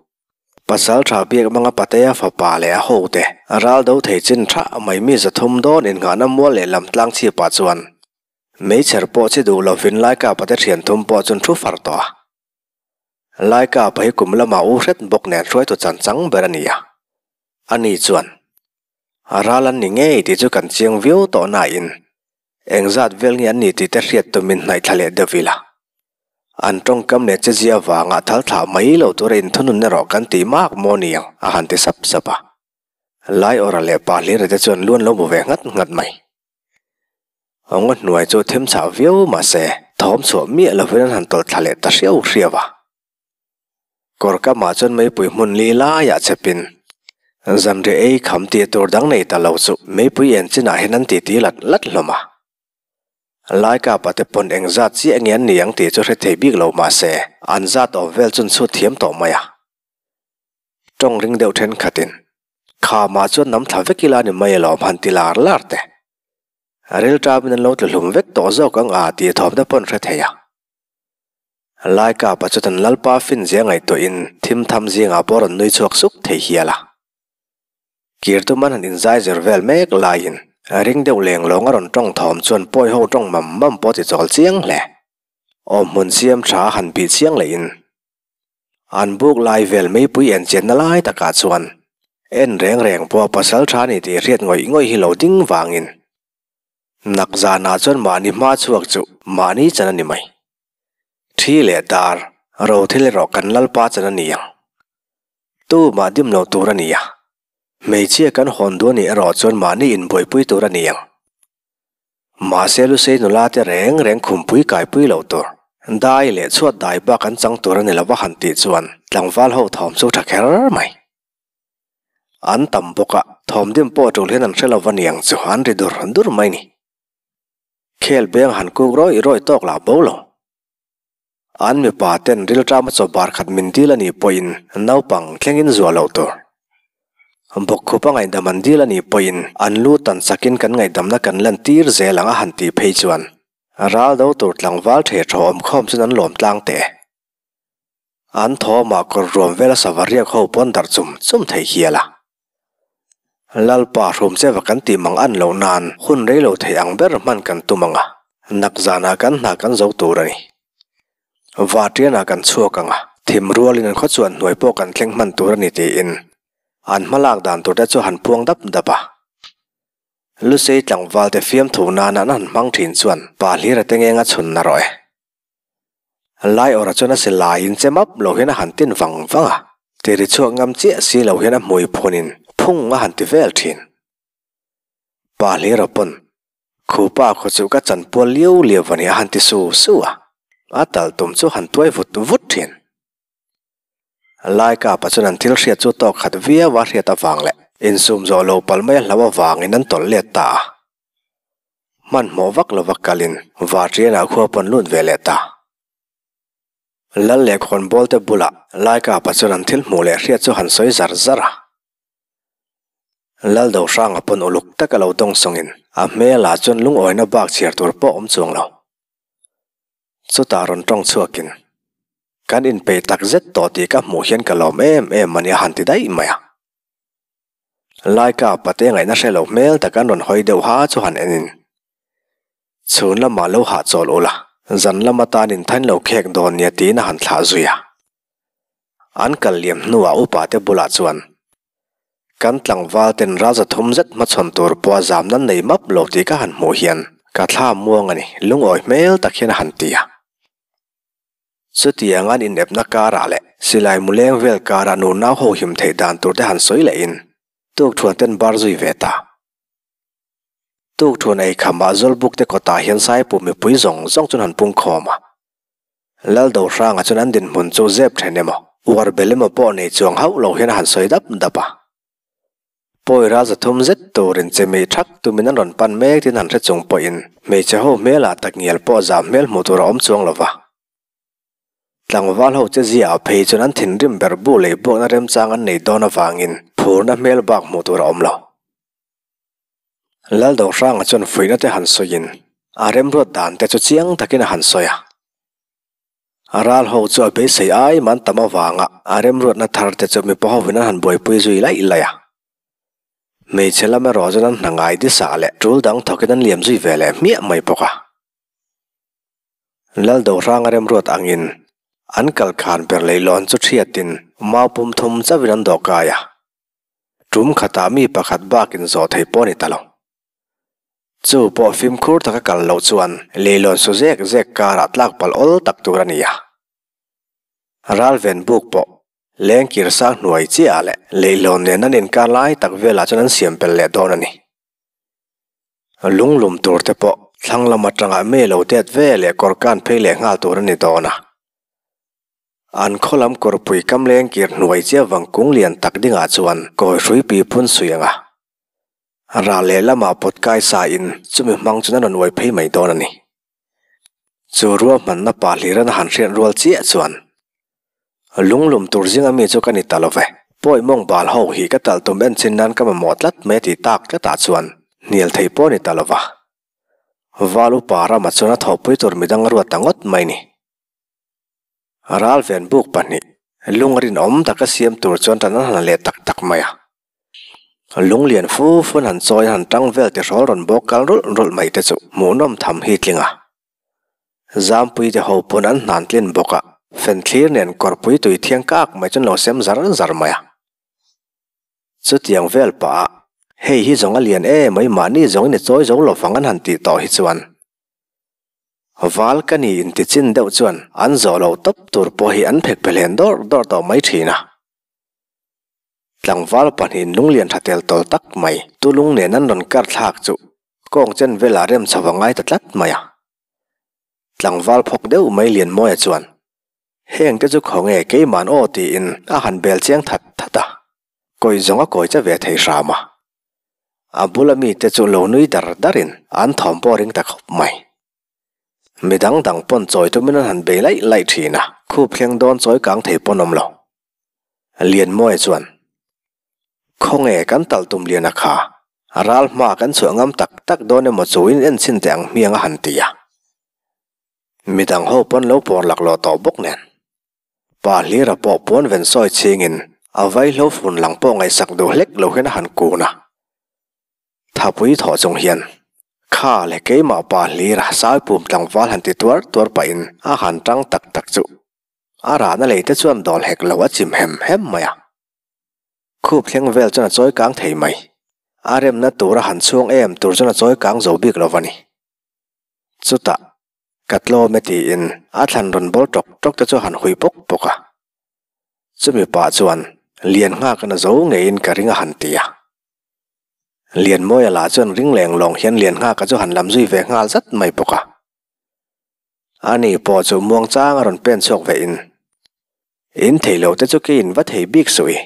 Pasal tha biak hmanga Patea fapa leh a hote ral do thei chin tha mai mi 300 dawn innghahna mual leh lam tlang chhipah chuan meichher pawh chi duh lovin Laika Pate thian thum pawh chuan thu far tawh a. Laika pa hi kum lamah u hret bawk nen hruaitu chan chang ber a ni a. Ani chuan, A ral an ni ngei tih chu kan chiang viau tawh nain, engzat vel nge an ni tih te hriat tumin hnaih thla leh deuh ila. An tawngkam leh chezia vangah thal thlah mai lo tura inthunun erawh kan tih mak maw ni ang, a han ti sap sap a. Laiawra leh pa Hlira te chuan lu an lo bu ve nghat nghat mai. Ngaw hnuai chu them chhah viau mahse, thawm chhuah miah lovin an han tawlh thla leh ta hriau hriau a. Kawr kamah chuan meipui hmun li laiah chepin zanriah ei kham tih tur dang nei ta lo chu meipui en chinah hian an titi lat lat hlawm a. Laikapa te pawn eng zat chiah nge an ni ang tih chu hre thei bik lo mahse an zat awm vel chun chhut thiam tawh mai a. Tawng ring deuh thenkhatin khamah chuan nam thla vek ila ni mai alawm han ti lar lar te. Rilṭamin an lo tlu hlum vek tawh zawk ang a tih thawmna pawn hre thei a. Laikapa chu tan Lalpa fin zia ngaihtuahin thim tham zingah pawh rawn nui chhuak suk thei hial a. Kir tum an han inzai zir vel mek laiin ring deuh leng lawng a rawn tawng thawm chuan pawi ho tawng mam mam pawh ti chawl chiang hle. Awm hmun siam tha a han bih chiang lehin an buk lai vel meipui en chianna lai takah chuan en reng reng pawh pasal tha ni tih hriat ngawih ngawih hi lo ding vangin Nak zanah chuan mahni hma chhuak chu mahni chan a ni mai. Thi leh dar, ro thil erawh kan Lalpa chan a ni ang. Tu mah dim lo tur a ni a. Hmeichhia kan hawn duh a nih erawh chuan mahni inbuaipui tur a ni ang. Mahse Lusei nula te reng reng khumpui kaipui lo tur, dai leh chhuat dai bak an chang tur a ni lo va han tih chuan tlangval ho thawm chu tha kher mai. An tam bawk a, thawmdim pawh tul hian an hre lo va niang chu an ri dur dur mai ni. Khel beng han kuk rawih rawih tawk lah bo lo. An mipa ten rilṭama chaw bar khat min dil a nih pawhin naupang thlengin zuah loh tur. Bawkkhupa ngaihdam an dil a nih pawhin an lu tan chakin kan ngaihdamna kan lan tir zel ang a han tih phei chuan ral do tur tlangval ṭhe ṭhaw awmkhawm chuan an lawm tlang teh e. An thawmah kawr ruam vela sava riak ho pawn darh chum chum thei hial a. Lalpa hrum che va kan tih mang an loh nan hun rei lo thei ang ber hman kan tum ang a, nak zanah kan hna kan zo tur a ni. Vatianah kan chhuak ang a, thim rualin an khaw chuan hnuai pawh kan thleng hman tur a ni tiin an hmalak dan tur te chu han puang dap dap a. Lusei tlangval te fiamthu nana an han hmang thin chuan pa hlira te ngeng a chhun na rawh e. Laiawrah chuan a si laiin che map lo hian a han tin vang vang a, tiri chhuak ngam chiah si lo hian a hmui phunin phung a han ti vel thin. Pa hlira pawn Khupa khaw chu ka chanpual liau liau a ni a han ti su su a, a tal tum chu han tuai vut vut thin. Laikapa chuan an thil hriat chu tawk khat viau a hriat avang leh insum zawh lo palh mai a hlo avangin an tawlh let ta a. Hmanhmawh vak lova kalin Vatrianah khua pawn lut ve leh ta. Lal leh khawnbawl te bulah Laikapa chuan an thil hmuh leh hriat chu han sawi zar zar a. Lal Dohranga pawn uluk taka lo dawngsawngin a hmelah chuan lungawina bak chhiar tur pawh awm chuang lo. Chutah rawn tawng chhuakin, Kan inpeih tak zet tawh tih ka hmuh hian ka lawm em em a nia han ti daih mai a. Laika pate ngaihna hre lo hmel tak an rawn hawi deuh ha chu han enin, Chhun lamah lo hahchawl ula, zan lam atan inthain lo khek dawn nia tiin a han thlah zui a. An kal liam hnuah upa te bulah chuan, Kan tlangval ten ral 300 zet hmachhawn tur pawha zam nan nei map lo tih ka han hmuh hian ka thla muang a ni, lungawi hmel tak hian a han ti a. Chutiang an inepna karah leh silai muleng vel karah nunau ho him theih dan tur te han sawi lehin tukthuan ten bar zui ve ta. Tukthuan ei khamah Zawlbuk te kawtah hian Saipu mipui zawng zawng chuan han pung khawm a. Laldo hrangah chuan an dinhmun chu zep then emaw, uar bel emaw pawh nei chuang hauh lo hian a han sawi dap dap a. Pawi ral 300 zet turin che mi thak tumin an rawn pan mek tin han hre chung pawhin hmeichhe ho hmelah tak ngial pawh zam hmel hmuh tur a awm chuang lo va. Tlangval ho che ziaah phei chuan an thinrim ber bu leh buakna remchang an nei dawn avangin phurna hmel bak hmuh tur a awm lo. Laldo hranga chuan fuihna te han sawiin a remruat dan te chu chiang takin a han sawi a. A ral ho chu a beisei ai man tam avanga a remruatna thar te chu mipa hovin an han buaipui zui laih laih a. Hmeichhe lam erawh chuan an hna ngai disa leh tul dang thawkin an liam zui ve leh hmiah mai bawk a. Laldo hranga remruat angin an kalkhan ber leihlawn chu thiatin mau pum thum chauhin an dawhkai a. Tum khatah mi pakhat bakin zawh theih pawh a ni ta lo. Chu pawh fimkhur taka kal loh chuan leilawn su zek zek karah tlak palh awl tak tur a ni a. Ralven buk pawh lengkir sang hnuai chiah leh leihlawn nen an inkar lai tak velah chuan an siam pel leh dawn a ni. Lunglum tur te pawh thlang lam atanga mi lo det ve leh kawr kan phei leh nghal tur a ni dawn a. An khaw lam kawrpui kam leng kir hnuai chiah vang kung lian tak dingah chuan kawi hrui pi phun sui ang a. Ral leh lamah pawt kai sa in chumi hmang chuan a rawn uai phei mai dawn a ni. Chu ruahmanna pa hliran a han hriat rual chiah chuan lunglum tur zinga mi chu ka ni ta lo ve. Pawi mawng bal ho hi ka talh tum enchin nan ka mamawh tlat mai a ti tak tlatah chuan hnial thei pawh a ni ta lo va. Val upa ramah chuan a thawhpui tur midang a ruat ta ngawt mai ni. Ralven buk pahnih lung rinawm taka siam tur chuan tan an han leh tak tak mai a. Lung lian fu fu an han chawi an han tang vel ti hrawl rawn bawk kal rulh rulh mai te chu hmuhnawm tham hi tling a. Zampui te ho pawn an hnan tlin bawk a, fenthlir nen kawrpui tui thiang kak mai chu an lo sem zar zar mai a. Chutiang vel pah a, hei hi zawng a lian em mai mahni zawng in i chawi zo lovang an han tih tawh hi chuan Val ka ni inti chin deuh chuan an zawh loh tawp tur pawh hi an phek pe hlen dawr dawr tawh mai thin a. Tlangval pahnihin lunglian tha tel tawl tak mai tulung nen an rawn kar thlak chu kawng chen velah rem chho a ngai ta tlat mai a. Tlangval phawk deuh mai Lianmawia chuan, Heng te chu khawnge keiman aw tiin a han bel chiang that that a, kawi zawng a kawi che ve thei hram a. A bula mite chu lo nui dar darin an thawm pawh a ring ta khawp mai. Mi dang dang pawn chawi tumin an han bei laih laih thin a, khup thleng dawn chawi kang thei pawn awm lo. Lianmawia chuan, Khawnge kan talh tum lian a kha, ral hma kan chhuah ngam tak tak dawn emaw chu in enchhin teh ang hmiang a han ti a. Mi dang ho pawn lo pawr laklawh tawh bawk nen. Pa hlira pawh puan ven sawi chhingin a vaihlo fun lang pawh ngaihsak duh hlek lo hian a han kun a. Thapui thawh chung hian. Kha le keimah pa hlira Saipum tlangval han ti tuar tuar pahin a han tang tak tak chu a rahna lei te chuan dawl hek lo a chim hem hem mai a. Khup thleng vel chuan a chawi kang thei mai. A remna tura han chhuang em tur chuan a chawi kang zo bik lo va ni. Chutah, ka tlawm e tiin a thlan rawn bawl tawk tawk te chu a han hui pawk pawk a. Chumi pah chuan lian nghak a na zo ngeiin ka ring a han ti a. Lianmawia lah chuan ring leng lawng hian Lianngaka chu han lam zui ve nghal zat mai bawk a. Ani pawh chu muangchang a rawn pen chhuak ve in, In thei lo te chu keiin va thei bik suh i.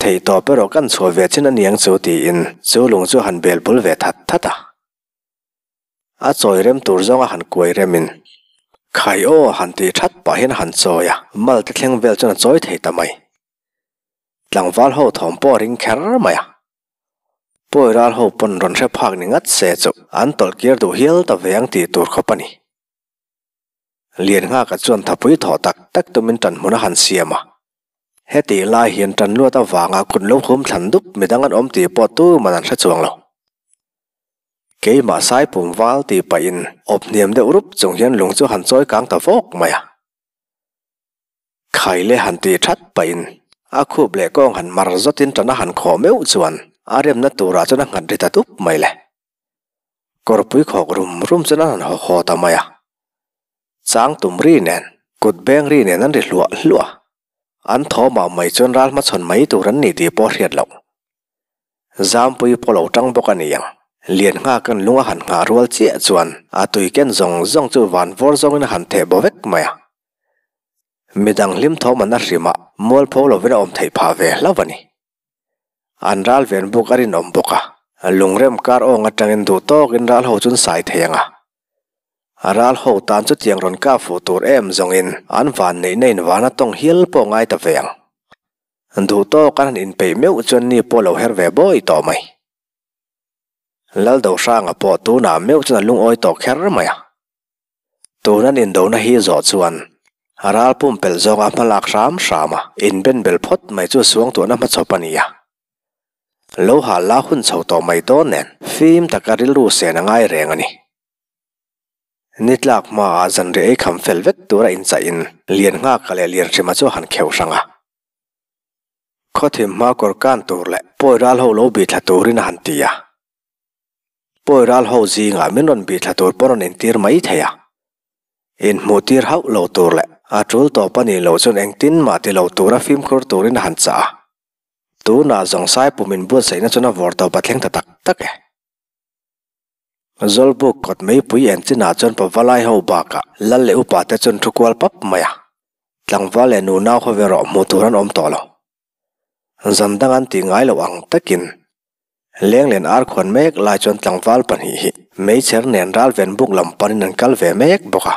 Thei tawp erawh kan chhuah ve chin aniang chu tiin chu lung chu han bel bul ve that that a. A chawi rem tur zawnga han kuai remin, Khai aw han ti that pah hian a han chawi a, mal te thleng vel chuan a chawi thei ta mai. Tlangval ho thawm pawh a ring kher mai a. Pawi ral ho pawn rawn hre phak ni ngat se chu an tawlh kir duh hial ta ve ang tih tur khawp a ni. Lianngaka chuan thapui thawh tak tak tumin ṭan hmun a han siam a. Hetih lai hian ṭan luat avanga kut lo hum thlan dup midang an awm tih pawh tuman an hre chuang lo. Keimah Saipum val tih pahin awp hniam deuh rup chung hian lung chu han chawi kang ta vawk mai a. Khai leh han ti that pahin a khup leh kawng han mar zawtin ṭan a han khawh meuh chuan a remna turah chuan a nghat ri ta dup mai le. Kawrpui khawk rum rum chuan an han haw haw ta mai a. Chang tum ri nen, kut beng ri nen an ri hluah hluah a. An thawmah mai chuan ral hmachhawn mai tur an ni tih pawh a hriat loh. Zampui pawh lo tang bawk a ni ang. Liannghakan lung a han nghah rual chiah chuan a tui ken zawng zawng chu van vawr zawngin a han theh baw vek mai a. Midang hlim thawm an a hrim a, mualpho lovin a awm theih phah ve hlauh a ni. An ral ven buk a rinawm bawk a, lungrem kar awng atangin duh tawkin ral ho chu an sai thei ang a. A ral ho tan chutiang rawn kah fuh tur em zawngin an van neihna in van a tawng hial pawh ngai ta ve ang. Duh tawk an han inpeih meuh chuan ni pawh lo her ve bawi tawh mai. Laldohranga pawh tunah meuh chuan a lungawi tawh kher mai a. Tun an indona hi zawh chuan a ral pumpelh zawnga hma lak hram hram a, inben bel phawt mai chu suangtuahna hmachhawp a ni a. Lo hal la hun chho tawh mai dawn nen fim taka rilru sen a ngai reng a ni. Ni tlak hmaah zanriah ei kham fel vek tura inchaihin Lianngaka leh Lianhrima chu a han kheuh hrang a. Khawthim hma kawr kan tur leh pawi ral ho lo bih thla turin a han ti a. Pawi ral ho zingah min rawn bih thla tur pawn rawn intir mai thei a. Inhmuh tir hauh lo tur leh a tul tawp a nih loh chuan engtin mah ti lo tura fimkhur turin a han chah a. Tunah zawng Saipum inbuatsaihna chuan a vawr tawp a thleng ta tak tak e. Zawlbuk kawt meipui en chinah chuan pavalai ho bakah lal leh upa te chuan thu kual pap mai a. Tlangval leh nunau ho ve rawh hmuh tur an awm tawh lo. Zan dang an tih ngai loh ang takin Lenglen ar khuan mek lai chuan tlangval pahnih hi meichher nen ralven buk lam panin an kal ve mek bawk a.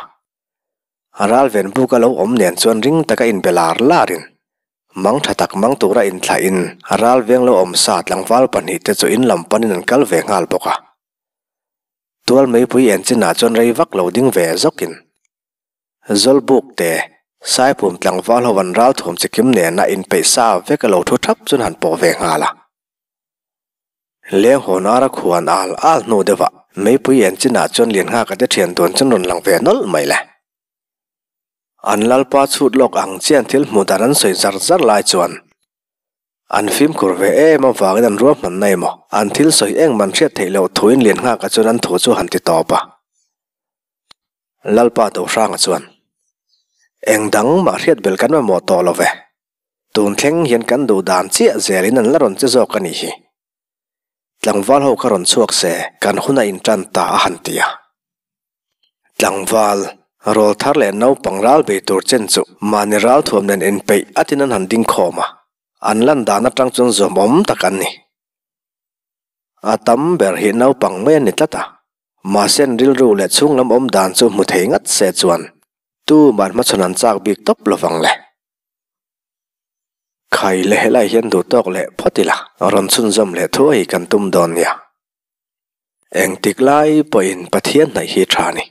Ralven buk a lo awm nen chuan ring taka inbe lar larin mang tha tak mang tura inthlahin ralveng lo awm sa tlangval pahnih te chu in lam panin an kal ve nghal bawk a. Tual meipui en chinah chuan rei vak lo ding ve zawkin Zawlbuk te, Saipum tlangval ho an ralthuam chikim nena inpeih sa vek a lo thu thap chuan han pawh ve nghal a. Leng hawn ara khuan al al hnu deuh ah meipui en chinah chuan Lianngaka te thian dun chuan rawn lang ve nawlh mai le. An lalpa chhut lawk ang chian thil hmuh dan an sawi zar zar lai chuan an fimkhur ve em avangin an ruahmanna emaw an thil sawi engman hriat theih loh thuin Lianngaka chuan an thu chu han ti tawp a. Lalpa Dohranga chuan, Eng dang mah hriat bel kan mamawh tawh lo ve. Tun thleng hian kan duh dan chiah zelin an la rawn che zawk a nih hi. Tlangval ho kha rawn chhuak se kan hun a intan ta a han ti a. Tlangval, rawl thar leh naupang ral bei tur chen chu mahni ral thuam nen inpeih atin an han ding khawm a, an lan dan atang chuan zuamawm tak an ni. A tam ber hi naupang mai a ni tlat a. Mahse an rilru leh chhunglam awm dan chu hmu thei ngat se chuan tuman hmachhawn an chak bik tawp lovang le. Khai leh helai hian duh tawk leh phawt ila rawn chhunzawm leh thuai kan tum dawn nia. Engtik lai pawhin Pathian hnaih hi tha ni.